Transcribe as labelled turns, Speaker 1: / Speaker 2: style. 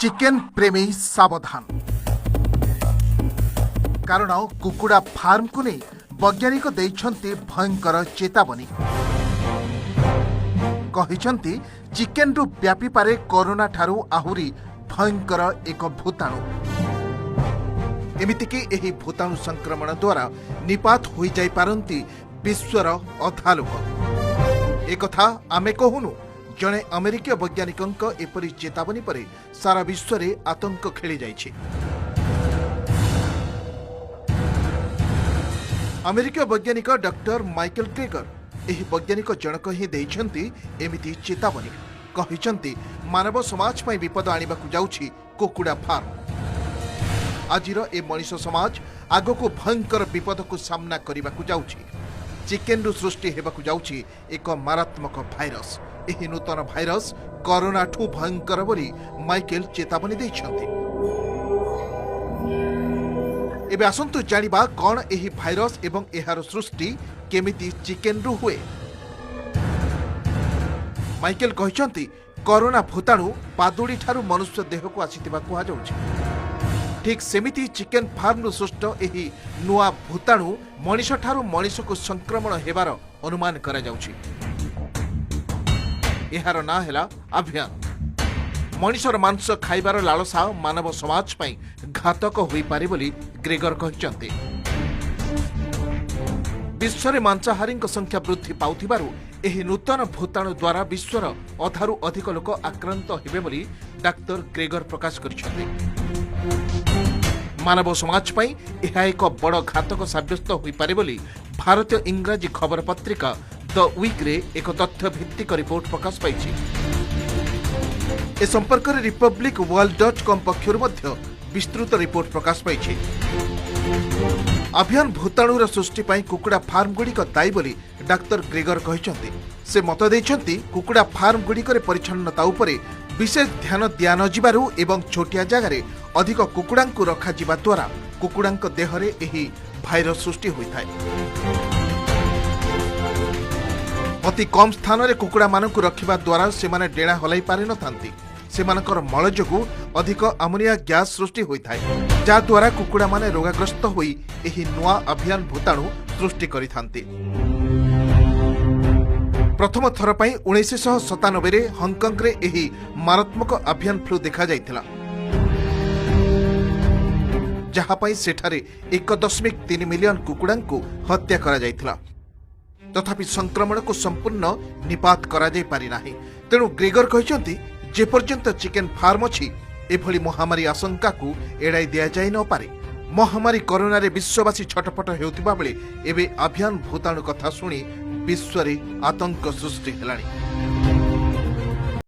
Speaker 1: Chicken ପ୍ରେମୀ ସାବଧାନ, କାରଣ କୁକୁଡ଼ା ଫାର୍ମକୁ ନେଇ ବୈଜ୍ଞାନିକ ଦେଇଛନ୍ତି ଭୟଙ୍କର ଚେତାବନୀ। କହିଛନ୍ତି, ଚିକେନରୁ ବ୍ୟାପିପାରେ କରୋନା ଠାରୁ ଆହୁରି ଭୟଙ୍କର ଏକ ଭୂତାଣୁ। ଏମିତିକି ଏହି ଭୂତାଣୁ ସଂକ୍ରମଣ ଦ୍ୱାରା ନିପାତ ହୋଇଯାଇପାରନ୍ତି ବିଶ୍ୱର ଅଧା ଲୋକ। ଏକଥା ଆମେ କହୁନୁ, ଜଣେ ଆମେରିକୀୟ ବୈଜ୍ଞାନିକଙ୍କ ଏପରି ଚେତାବନୀ ପରେ ସାରା ବିଶ୍ୱରେ ଆତଙ୍କ ଖେଳିଯାଇଛି। ଆମେରିକୀୟ ବୈଜ୍ଞାନିକ ଡକ୍ଟର ମାଇକେଲ କ୍ରେଗର, ଏହି ବୈଜ୍ଞାନିକ ଜଣକ ହିଁ ଦେଇଛନ୍ତି ଏମିତି ଚେତାବନୀ। କହିଛନ୍ତି, ମାନବ ସମାଜ ପାଇଁ ବିପଦ ଆଣିବାକୁ ଯାଉଛି କୁକୁଡ଼ା ଫାର୍ମ। ଆଜିର ଏ ମଣିଷ ସମାଜ ଆଗକୁ ଭୟଙ୍କର ବିପଦକୁ ସାମ୍ନା କରିବାକୁ ଯାଉଛି। ଚିକେନରୁ ସୃଷ୍ଟି ହେବାକୁ ଯାଉଛି ଏକ ମାରାତ୍ମକ ଭାଇରସ। ଏହି ନୂତନ ଭାଇରସ କରୋନାଠୁ ଭୟଙ୍କର ବୋଲି ମାଇକେଲ ଚେତାବନୀ ଦେଇଛନ୍ତି। ଏବେ ଆସନ୍ତୁ ଜାଣିବା, କ'ଣ ଏହି ଭାଇରସ ଏବଂ ଏହାର ସୃଷ୍ଟି କେମିତି ଚିକେନରୁ ହୁଏ। ମାଇକେଲ କହିଛନ୍ତି, କରୋନା ଭୂତାଣୁ ବାଦୁଡ଼ିଠାରୁ ମନୁଷ୍ୟ ଦେହକୁ ଆସିଥିବା କୁହାଯାଉଛି। ଠିକ୍ ସେମିତି ଚିକେନ ଫାର୍ମରୁ ସୃଷ୍ଟ ଏହି ନୂଆ ଭୂତାଣୁ ମଣିଷଠାରୁ ମଣିଷକୁ ସଂକ୍ରମଣ ହେବାର ଅନୁମାନ କରାଯାଉଛି। ଏହାର ନାଁ ହେଲା ଆଭିଆନ। ମଣିଷର ମାଂସ ଖାଇବାର ଲାଳସା ମାନବ ସମାଜ ପାଇଁ ଘାତକ ହୋଇପାରେ ବୋଲି ଗ୍ରେଗର କହିଛନ୍ତି। ବିଶ୍ୱରେ ମାଂସାହାରୀଙ୍କ ସଂଖ୍ୟା ବୃଦ୍ଧି ପାଉଥିବାରୁ ଏହି ନୂତନ ଭୂତାଣୁ ଦ୍ୱାରା ବିଶ୍ୱର ଅଧାରୁ ଅଧିକ ଲୋକ ଆକ୍ରାନ୍ତ ହେବେ ବୋଲି ଡାକ୍ତର ଗ୍ରେଗର ପ୍ରକାଶ କରିଛନ୍ତି। ମାନବ ସମାଜ ପାଇଁ ଏହା ଏକ ବଡ଼ ଘାତକ ସାବ୍ୟସ୍ତ ହୋଇପାରେ ବୋଲି ଭାରତୀୟ ଇଂରାଜୀ ଖବର ପତ୍ରିକା ଦ ୱିକ୍ରେ ଏକ ତଥ୍ୟ ଭିତ୍ତିକ ରିପୋର୍ଟ ପ୍ରକାଶ ପାଇଛି। ଏ ସମ୍ପର୍କରେ ରିପବ୍ଲିକ ୱାର୍ଲଡ ଡଟ୍ କମ୍ ପକ୍ଷରୁ ମଧ୍ୟ ବିସ୍ତୃତ ରିପୋର୍ଟ ପ୍ରକାଶ ପାଇଛି। ଆଭିଆନ ଭୂତାଣୁର ସୃଷ୍ଟି ପାଇଁ କୁକୁଡ଼ା ଫାର୍ମଗୁଡ଼ିକ ଦାୟୀ ବୋଲି ଡାକ୍ତର ଗ୍ରେଗର କହିଛନ୍ତି। ସେ ମତ ଦେଇଛନ୍ତି, କୁକୁଡ଼ା ଫାର୍ମଗୁଡ଼ିକରେ ପରିଚ୍ଛନ୍ନତା ଉପରେ ବିଶେଷ ଧ୍ୟାନ ଦିଆନଯିବାରୁ ଏବଂ ଛୋଟିଆ ଜାଗାରେ ଅଧିକ କୁକୁଡ଼ାଙ୍କୁ ରଖାଯିବା ଦ୍ୱାରା କୁକୁଡ଼ାଙ୍କ ଦେହରେ ଏହି ଭାଇରସ ସୃଷ୍ଟି ହୋଇଥାଏ। ଅତି କମ୍ ସ୍ଥାନରେ କୁକୁଡ଼ାମାନଙ୍କୁ ରଖିବା ଦ୍ୱାରା ସେମାନେ ଡେଣା ହଲାଇ ପାରିନଥାନ୍ତି। ସେମାନଙ୍କର ମଳ ଯୋଗୁଁ ଅଧିକ ଆମୋନିଆ ଗ୍ୟାସ୍ ସୃଷ୍ଟି ହୋଇଥାଏ, ଯାହାଦ୍ୱାରା କୁକୁଡ଼ାମାନେ ରୋଗାଗ୍ରସ୍ତ ହୋଇ ଏହି ନୂଆ ଆଭିଆନ ଭୂତାଣୁ ସୃଷ୍ଟି କରିଥାନ୍ତି। ପ୍ରଥମ ଥର ପାଇଁ 1997ରେ ହଂକଂରେ ଏହି ମାରାତ୍ମକ ଆଭିଆନ ଫ୍ଲୁ ଦେଖାଯାଇଥିଲା, ଯାହା ପାଇଁ ସେଠାରେ 1.3 ମିଲିୟନ କୁକୁଡ଼ାଙ୍କୁ ହତ୍ୟା କରାଯାଇଥିଲା। ତଥାପି ସଂକ୍ରମଣକୁ ସମ୍ପୂର୍ଣ୍ଣ ନିପାତ କରାଯାଇ ପାରିନାହିଁ। ତେଣୁ ଗ୍ରେଗର କହିଛନ୍ତି, ଯେପର୍ଯ୍ୟନ୍ତ ଚିକେନ ଫାର୍ମ ଅଛି, ଏଭଳି ମହାମାରୀ ଆଶଙ୍କାକୁ ଏଡ଼ାଇ ଦିଆଯାଇ ନପାରେ। ମହାମାରୀ କରୋନାରେ ବିଶ୍ୱବାସୀ ଛଟପଟ ହେଉଥିବା ବେଳେ ଏବେ ଆଭିଆନ ଭୂତାଣୁ କଥା ଶୁଣି ବିଶ୍ୱରେ ଆତଙ୍କ ସୃଷ୍ଟି ହେଲାଣି।